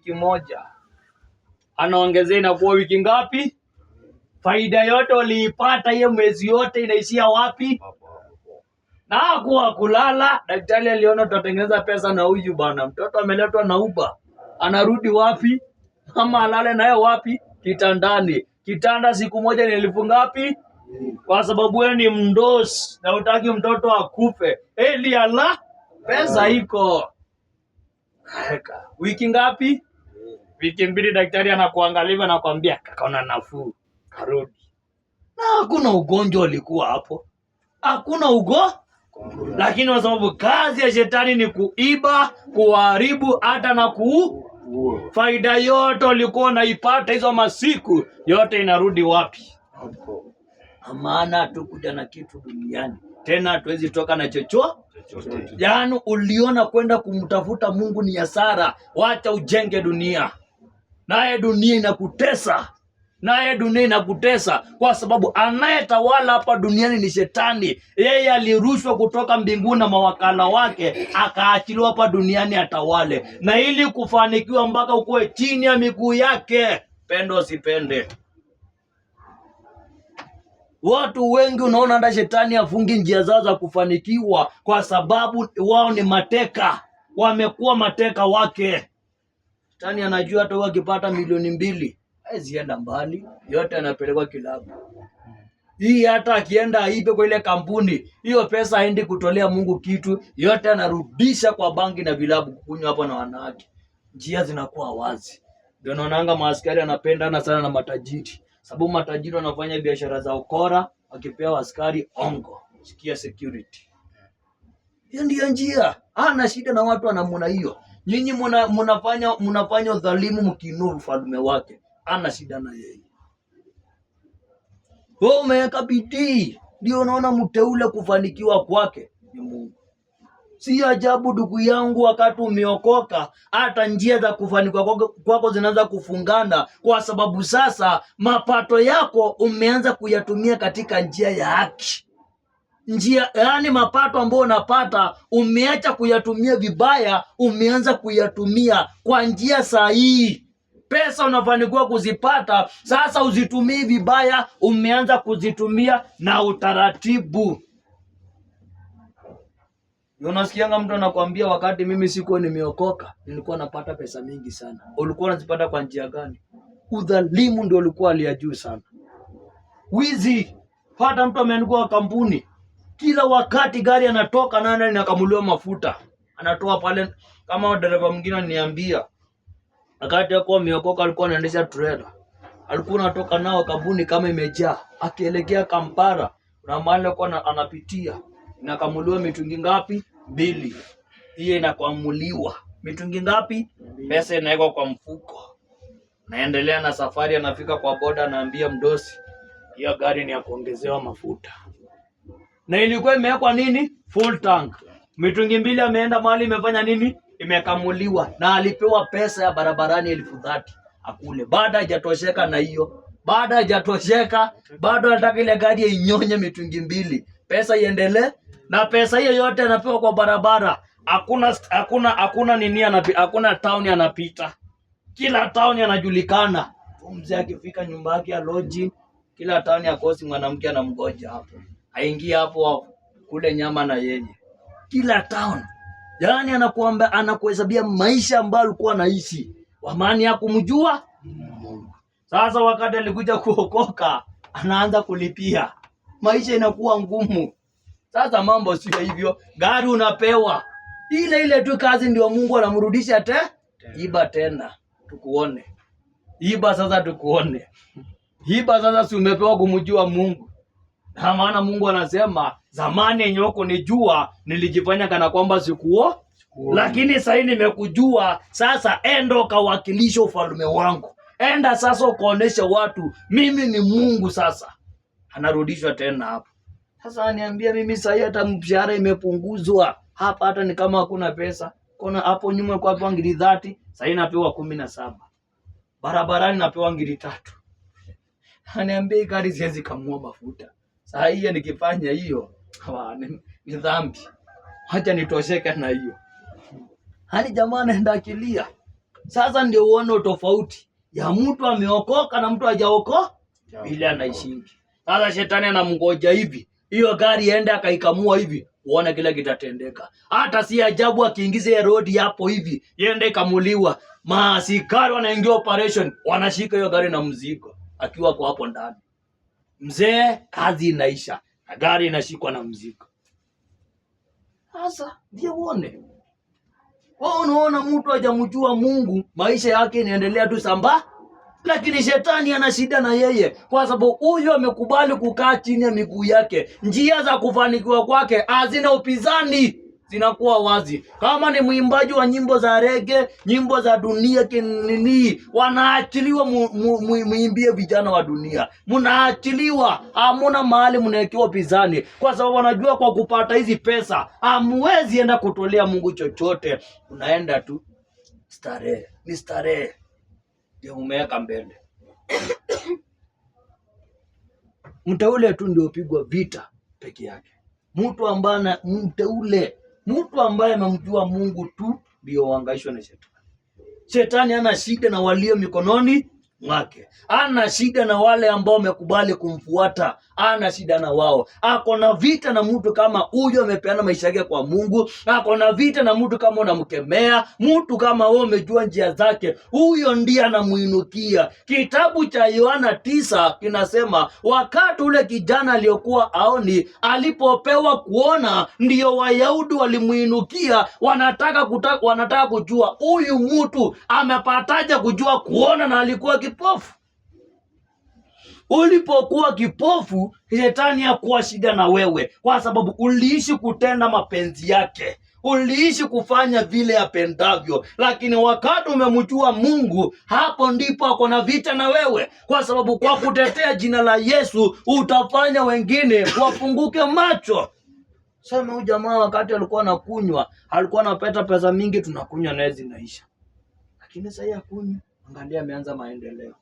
Wiki moja anaongezea, inakuwa wiki ngapi? Faida yote uliipata hiyo mwezi yote inaishia wapi? Na hakuwa kulala. Daktari aliona tutatengeneza pesa na huyu bana, mtoto ameletwa na Uber, anarudi wapi? Ama alale naye wapi? Kitandani. Kitanda siku moja ni elfu ngapi? Kwa sababu wewe ni mdosi na utaki mtoto akufe, eli ala, pesa iko. Kaeka. Wiki ngapi? Wiki 2. Daktari anakuangalia na kuambia kakaona nafuu, karudi. Na hakuna ugonjwa ulikuwa hapo, hakuna ugo lakini kwa sababu kazi ya shetani ni kuiba, kuharibu, hata na kuu, faida yote ulikuwa unaipata hizo masiku yote inarudi wapi? Maana hatukuja na kitu duniani tena, hatuwezi toka na chochote. Yaani uliona kwenda kumtafuta Mungu ni hasara, wacha ujenge dunia, naye dunia inakutesa, naye dunia inakutesa kwa sababu anayetawala hapa duniani ni shetani. Yeye alirushwa kutoka mbinguni na mawakala wake, akaachiliwa hapa duniani atawale, na ili kufanikiwa mpaka ukuwe chini ya miguu yake, pendo usipende. Watu wengi unaona hata shetani afungi njia zao za kufanikiwa kwa sababu wao ni mateka, wamekuwa mateka wake. Shetani anajua hata huyu akipata milioni 2 hawezi enda mbali, yote anapelekwa kilabu. Hii hata akienda aibe kwa ile kampuni, hiyo pesa haendi kutolea Mungu kitu, yote anarudisha kwa bangi na vilabu, kukunywa hapo na wanawake. Njia zinakuwa wazi. Ndio naonanga maaskari anapendana sana na matajiri, sababu matajiri wanafanya biashara za ukora, wakipewa askari ongo, sikia security. Hiyo ndiyo njia. Hana shida na watu wa namna hiyo. Nyinyi mnafanya udhalimu mkiinua ufalme wake, hana shida na yeye. Wewe umeweka bidii, ndio unaona mteule kufanikiwa kwake ni Mungu. Si ajabu ndugu yangu, wakati umeokoka, hata njia za kufanikiwa kwako zinaanza kufungana, kwa sababu sasa mapato yako umeanza kuyatumia katika njia ya haki. Njia yaani mapato ambayo unapata umeacha kuyatumia vibaya, umeanza kuyatumia kwa njia sahihi. Pesa unafanikiwa kuzipata sasa, uzitumii vibaya, umeanza kuzitumia na utaratibu. Unasikianga mtu anakuambia wakati mimi sikuwa nimeokoka nilikuwa napata pesa mingi sana. Ulikuwa unazipata kwa njia gani? Udhalimu ndio ulikuwa hali ya juu sana, wizi. Hata mtu ameandikwa kampuni, kila wakati gari anatoka nani inakamuliwa mafuta, anatoa pale. Kama dereva mwingine aliniambia wakati akuwa ameokoka alikuwa anaendesha trailer, alikuwa anatoka nao kampuni kama imejaa, akielekea Kampala, kuna mahali alikuwa anapitia, inakamuliwa mitungi ngapi? 2. Hiyo inakamuliwa mitungi ngapi? Pesa inawekwa kwa mfuko, naendelea na safari. Anafika kwa boda, anaambia mdosi, hiyo gari ni ya kuongezewa mafuta, na ilikuwa imewekwa nini, full tank, mitungi 2. Ameenda mahali imefanya nini, imekamuliwa, na alipewa pesa ya barabarani 30,000 akule. Baada hajatosheka na hiyo, baada hajatosheka, bado anataka ile gari inyonye mitungi 2, pesa iendelee, na pesa hiyo yote anapewa kwa barabara. Hakuna, hakuna, hakuna nini anapi, hakuna town anapita, kila town anajulikana. Mzee akifika nyumba yake ya lodging, kila town akosi mwanamke anamgoja hapo, aingie hapo kule nyama na yeye, kila town. Yaani anakuamba, anakuhesabia maisha ambayo alikuwa anaishi, wamani hakumjua Mungu. Sasa wakati alikuja kuokoka, anaanza kulipia, maisha inakuwa ngumu. Sasa mambo sio hivyo, gari unapewa ile ile tu, kazi ndio Mungu anamrudisha te iba tena tukuone, iba sasa tukuone, iba sasa, si umepewa kumjua Mungu. Na maana Mungu anasema zamani yenye hukunijua nilijifanya kana kwamba sikuo, lakini sasa nimekujua. Sasa enda ukawakilisha ufalme wangu, enda sasa ukaoneshe watu mimi ni Mungu. Sasa anarudishwa tena hapo. Sasa aniambia mimi sasa hata mshahara imepunguzwa hapa, hata ni kama hakuna pesa. Kona hapo nyuma kwa hapo ngiri 30, sasa napewa 17. Barabarani napewa ngiri 3. Aniambia gari siwezi kamua mafuta. Sasa hiyo nikifanya hiyo ni dhambi. Acha nitosheke na hiyo. Hali jamaa anaenda akilia. Sasa ndio uone tofauti ya mtu ameokoka na mtu hajaokoka vile anaishingi. Sasa shetani anamngoja hivi, hiyo gari ende akaikamua hivi, uone kile kitatendeka. Hata si ajabu akiingiza hiyo rodi hapo hivi, iende ikamuliwa, maaskari wanaingia operation, wanashika hiyo gari na mzigo akiwa kwa hapo ndani. Mzee, kazi inaisha na gari inashikwa na mzigo. Sasa ndio uone wewe, unaona mtu hajamjua Mungu, maisha yake inaendelea tu samba, lakini shetani ana shida na yeye, kwa sababu huyu amekubali kukaa chini ya miguu yake. Njia za kufanikiwa kwake hazina upinzani, zinakuwa wazi. Kama ni mwimbaji wa nyimbo za rege, nyimbo za dunia kinini, wanaachiliwa muimbie vijana wa dunia, mnaachiliwa, hamuna mahali mnawekewa upinzani, kwa sababu wanajua kwa kupata hizi pesa hamuwezi enda kutolea Mungu chochote, unaenda tu starehe, ni starehe ndio umeweka mbele. Mteule tu ndio pigwa vita peke yake. Mtu ambaye mteule, mtu ambaye amemjua Mungu tu ndio uhangaishwa na shetani. Shetani hana shida na walio mikononi mwake, ana shida na wale ambao wamekubali kumfuata, ana shida na wao. Ako na vita na mtu kama huyo amepeana maisha yake kwa Mungu, ako na vita na mtu kama unamkemea, mtu kama wewe umejua njia zake, huyo ndiye anamuinukia. Kitabu cha Yohana 9 kinasema wakati ule kijana aliyokuwa aoni alipopewa kuona, ndiyo Wayahudi walimuinukia, wanataka kujua huyu mtu amepataje kujua kuona na alikuwa kipofu. Ulipokuwa kipofu, shetani hakuwa shida na wewe, kwa sababu uliishi kutenda mapenzi yake, uliishi kufanya vile apendavyo. Lakini wakati umemjua Mungu, hapo ndipo ako na vita na wewe, kwa sababu kwa kutetea jina la Yesu utafanya wengine wafunguke macho. Sema huyu jamaa wakati alikuwa anakunywa, alikuwa anapata pesa mingi, tunakunywa naye zinaisha, lakini sasa hakunywa. Angalia, ameanza maendeleo.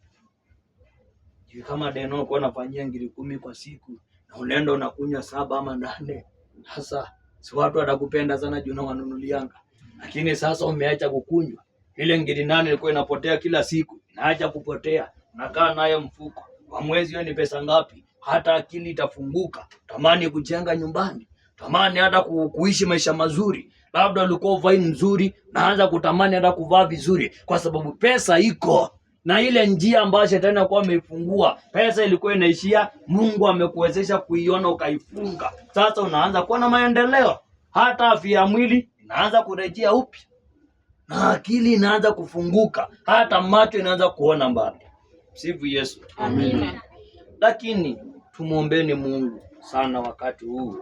Hivi kama deno ulikuwa unafanyia ngiri 10 kwa siku na unaenda unakunywa 7 ama 8, sasa si watu watakupenda sana juu unawanunulianga. Lakini sasa umeacha kukunywa, ile ngiri 8 ilikuwa inapotea kila siku, inaacha kupotea, unakaa nayo mfuko kwa mwezi, hiyo ni pesa ngapi? Hata akili itafunguka, tamani kujenga nyumbani, tamani hata kuishi maisha mazuri. Labda ulikuwa uvai mzuri, naanza kutamani hata kuvaa vizuri, kwa sababu pesa iko. Na ile njia ambayo shetani alikuwa ameifungua, pesa ilikuwa inaishia, Mungu amekuwezesha kuiona ukaifunga. Sasa unaanza kuwa na maendeleo, hata afya ya mwili inaanza kurejea upya, na akili inaanza kufunguka, hata macho inaanza kuona mbali. Sifu Yesu. Amina. Lakini tumuombeni Mungu sana wakati huu.